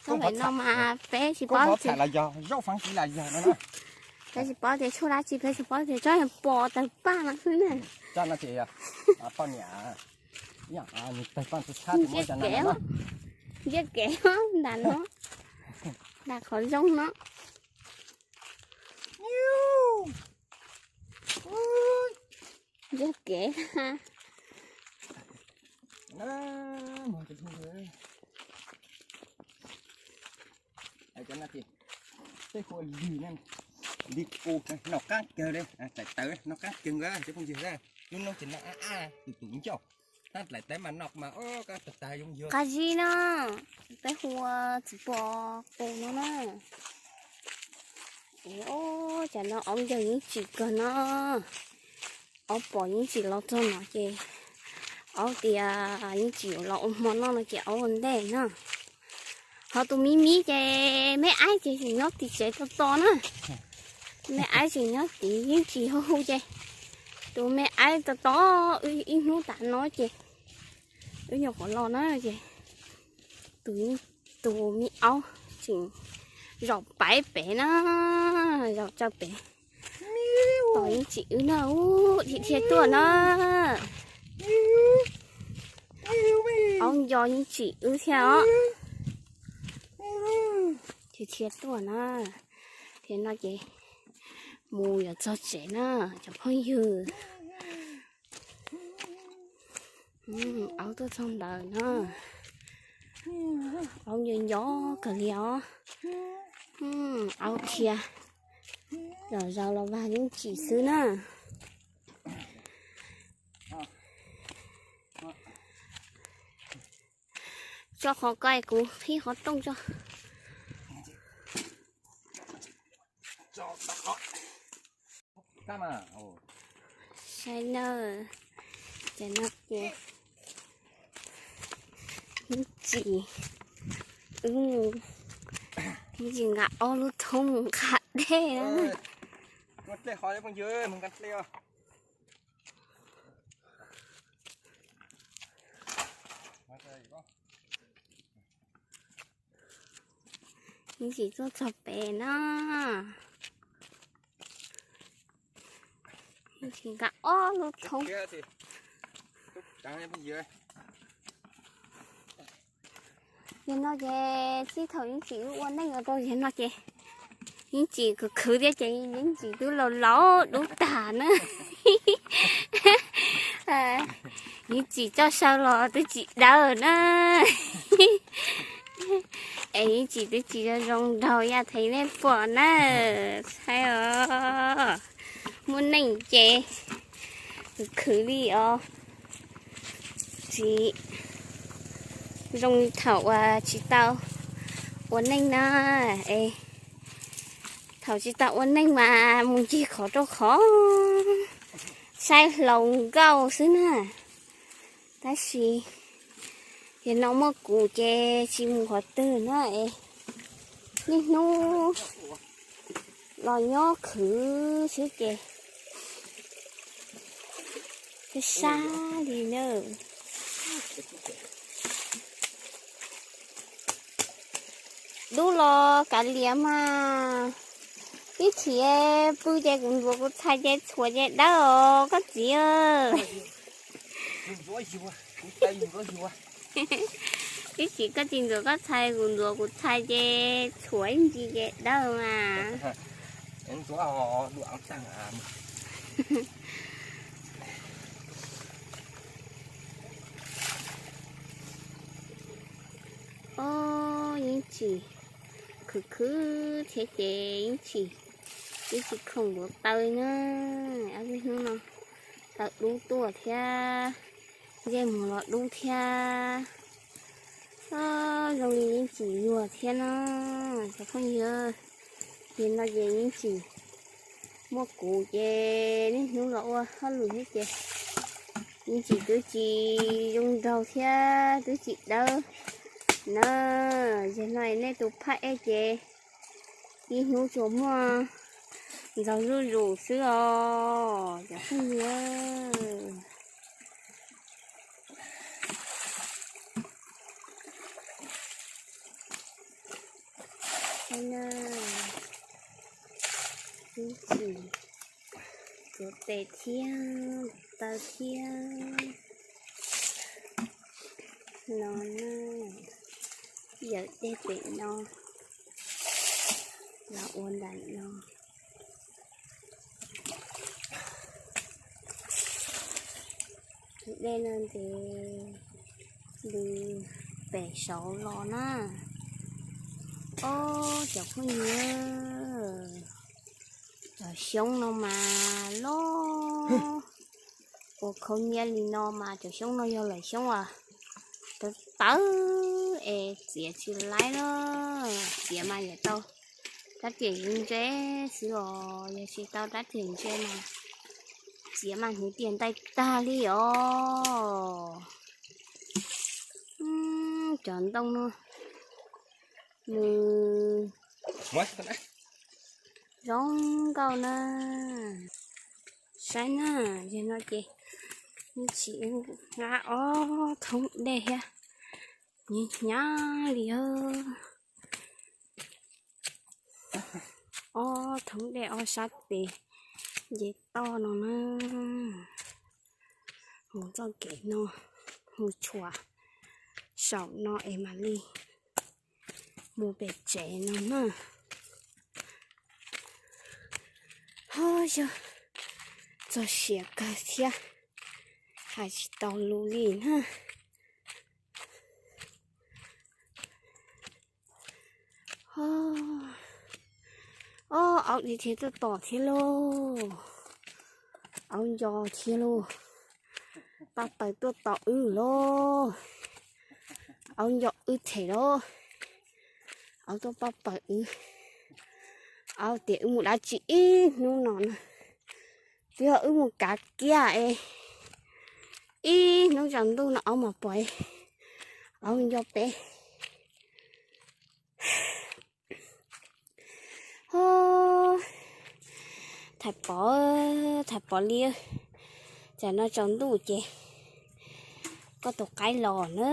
Txoj pem no mas peb tsis paub tias, peb tsis paub tias tshuaj dab tsi, peb tsis paub tias tsob pos tawg paj no xwb na. Ntsiab kev, ntsiab kev nram no, nram qhov zoo no. Ntsiab kev. Tej hu lig, lig qus noj qaab kawg li, tawm tawv noj qaab kawg nkaus cov phooj ywg. Lub noob ces noj ab ab tus tus ncauj, tab dlaim tawv mas noj mas ob kab tag tag zoo yog qab zib no. Peb hu ua txiv pos qus no na. Es ob cov no aub ncaws yeej tsim kawg no. Aub pom yeej tsim los txog no ces aub tias yeej tsim los ua hmo noj no ces aub ua ntej na. Ho tus me me ces me aib ces tseem nyob tim tsev tos tos na. Me aib tseem nyob tid yeej tsis hu hu ces tus me aib tos tos wb ib hnub tas no ces wb nyuam qhuav los na ces tus, tus me aub tseem zaum paiv pem na, zaum tsaws pem. Tos yeej tsim wb na, dhia dhia tuaj na. Aub nco yeej tsim wb thiab os. Dhia dhia tuaj na. Dhia no ces mus yuav txog tsev na cov phooj ywg. Aub tuaj txog ntawd na. Aub nco nco kawg li os. Aub dhia zom zaws los vag yeej tsim xwb na. Tso qhov ko kuv qhib qhov rooj tso. Saib nawb, cov no ces ib tsis, ib tsis nqa ob lub thoob mus nqa dej na. Ib tsis tuaj txog pem na. Ib tsis nqa ob lub thoob. Yog no ces txij thaum Yeeb Tsim wb ua neej los rau yog no ces Yeeb Tsim khwv khwv thiab ces Yeeb Tsim twb laus laus dub tag na. Yeeb Tsim txoj saw los twb tsis dawb na. Es Yeeb Tsim twb tsis zoo zoo nraug yam theej nej pom na. Saib os, muaj neej ces khwv khwv li os. Tsis zoo li thaum uas tsis tau ua neej na. Es thaum tsis tau ua neej mas mus ncig qhov rau qhov saib hluas nkauj xwb na. Tab sis yog no muaj kuv ces tsis mus qhov twg na es niaj hnub los nyob khwv xwb ces sab sab li na. Dub los kav liam mas, ib chim pw ces kuv ntxuav kuv txhais ces txhuam ces dawb os koj txiv. Ib chim koj tsis ntxuav koj txhais, kuv ntxuav kuv txhais ces txhuam ib ntsis ces dawb mas. Ob, Yeeb Tsim khwv khwv thiab ces Yeeb Tsim, Yeeb Tsim khoom ntuav taw na. Ob peb hnub no taw dub tuaj thiab, ntsej muag los dub thiab. Ob, zoo li Yeeb Tsim yuag thiab no cov phooj ywg. Ces no ces Yeeb Tsim muaj kuv ces niaj hnub los ua hauj lwm thiab ces Yeeb Tsim twb tsis zoo nraug thiab twb tsis dawb na. Yog no nej tus phaj ej ces ib hnub tsuas muaj ntxaug zuj zus xwb os cov phooj ywg. Saib na, ib txhis tsuav tes thiab taw thiab no na, yawm dej pem no los ua ntawm no. Dej no ntev li pem saud los na. Ob, cov phooj ywg, cov xyoob no mas loj, ua khaub nyiab li no mas cov xyoob no yog lawm xyoob uas tawv tawv es txiav tsis laib na. Txiav mas yuav tau rab riam ntse xwb os, yog tsis tau rab riam ntse mas txiav mas hnyuv tias ntais tag li os. Cov ntoo no nws zoo nkauj na. Saib na, yog no ces nws tsis nqa ob thoob dej thiab, hnyav hnyav li os. Ob thoob dej ob sab tes nce toj no na. Mus txoj kev no, mus tshuam saum no es mam li mus pem tsev no na. Ho yog txog siav kawg thiab, hais tsis tau lus li na. Ob, aub dhia dhia tuaj tom thiab lauj, aub nco thiab lauj, paj paws tuaj tom wb lauj, aub nco wb them lauj, aub tuaj paj paws wb, aub tias wb mus dab tsi ib hnub no na, twb yog wb mus kav kiab es ib hnub tsaus ntuj no aub mas pom, aub nco peb. Thais Pov, Thais Pov Lis, tsam no tsaus ntuj ces koj tus qaib los na,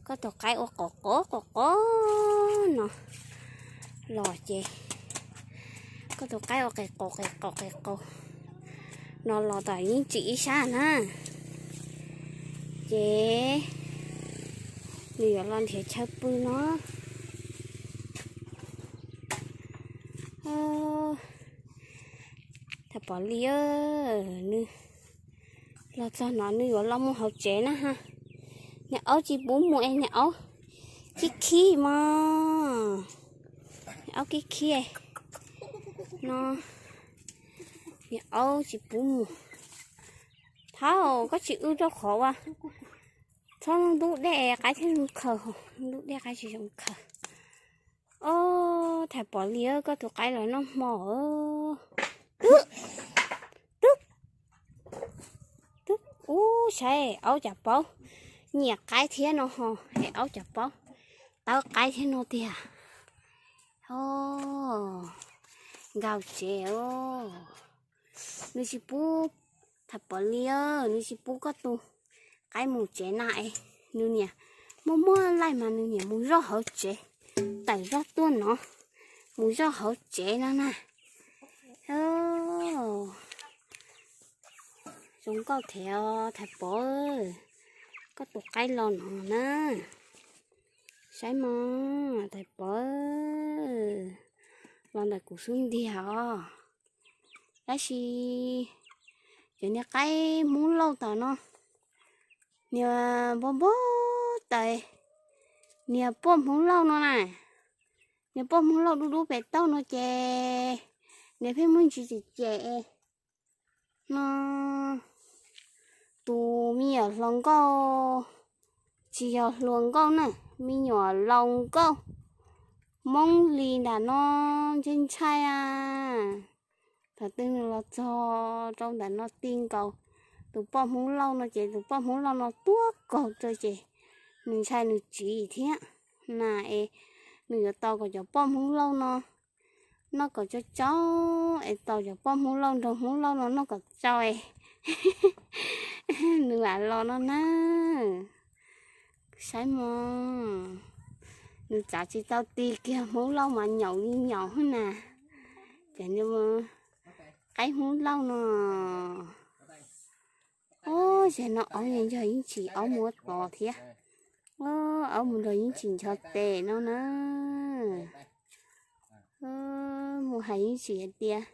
koj tus qaib ua qos qos qos qos no los ces koj tus qaib ua qes qaus qes qaus qes qaus no los tom yeej tsim ib sab na, ces nws yuav los nrhiav chaw pw no. Thais Pov Lis, nws los txog no nws yuav los mus hauv tsev na ha. Niag aub tsis pub mus es niag aub khib khib mog, niag aub khib khib no, niag aub tsis pub mus. Thaub, koj tsis wb rau qhov uas txhob ntub dej qaib thiaj zoo khaws, ntub dej qaib tsis zoo khaws. Ob, Thais Pov Lis, koj tus qaib los noj hmo. Twb, twb, twb, ub, saib aub cas paub nyiam qaib thiab no ho, es aub cas paub tawb qaib thiab no tiag. Nkauj tsev os, nws tsis pub, Thais Pov Lis, nws tsis pub koj tus qaib mus tsev na es nws niam muaj muaj laij mas nws niam mus zoj hauv tsev, tawm zoj tuaj no, mus zoj hauv tsev no na. Zoo nkauj thiab Thais Pov, koj tus qaib los no na. Saib mog, Thais Pov, los ntawm kuv xub ntiag os. Tab sis cov niag qaib Hmoob Lauj tom no, niag npog npog taws, niag poj Hmoob Lauj no na, niag poj Hmoob Lauj dub dub pem toj no ces niag pheej muaj ntsis cem cem no. Tus me nyuam hluas nkauj, tsis yog hluas nkauj na, me nyuam laus nkauj Hmoob Lis ntawm no ntshai ntshai a. Thaum twg nws los txog rau ntawm no ti nkaus tus poj Hmoob Lauj no ces tus poj Hmoob Lauj no tuag kaug rau ces nws ntshai nws txiv thiab na es nws yuav tos kom cov poj Hmoob Lauj no noj kom tsau tsau es tos cov poj Hmoob Lauj nrog Hmoob Lauj no noj kom tsau es nws mam los no na. Saib mog, Nws txav tsis tau ti kiag, Hmoob Lauj mas nyaum li nyaum na. Ces nws qaib Hmoob Lauj no. Ub, zaum no aub nrog Yeej Tsim aub mus ua tod thiab. Aub mus nrog Yeej Tsim ncho tes no na. Mus hais Yeej Tsim hais tias,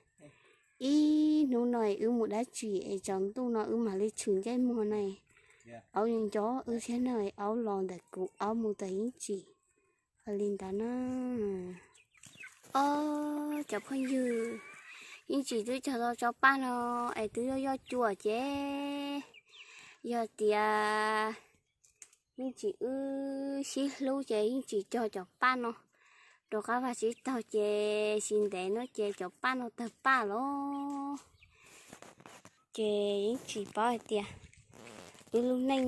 ib hnub no wb mus dab tsi es tsaus ntuj no wb mam li tshwm ntsej muag na. Aub nco wb thiab na, aub los ntawm kuv, aub mus ntawm Yeej Tsim. Ua li ntawd na. Ob, cov phooj ywg, Yeej Tsim twb cog tau tsob paj no es twb yoj yoj cuam ces yog tias Yeej Tsim wb sib hlub ces Yeej Tsim cog cov paj no rov qab vaj tsib taug ces tsis ntev no ces cov paj no tawg paj los. Ces Yeej Tsim paub hais tias wb lub neej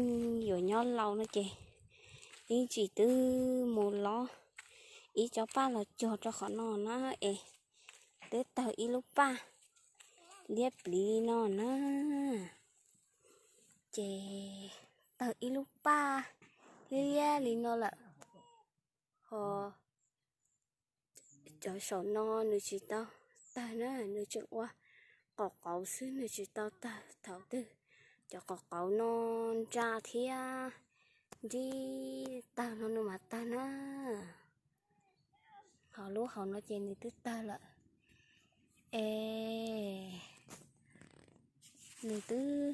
yuav nyob laus no ces Yeej Tsim twb mus lob ib tsob paj los cog rau qhov no na es twb tawg ib lub paj liab pliv li no na. Ces tawg ib lub paj liab liab li no lawm. Ho cov saum no nws tsis tau tawg na, nws tseem ua qaum qauv xwb, nws tsis tau tawg. Thaum twg cov qaum qauv no nra thiab nrib tawg no nws mas tawg na. Ho lub hauv no ces nws twb tawg lawm. Es nws twb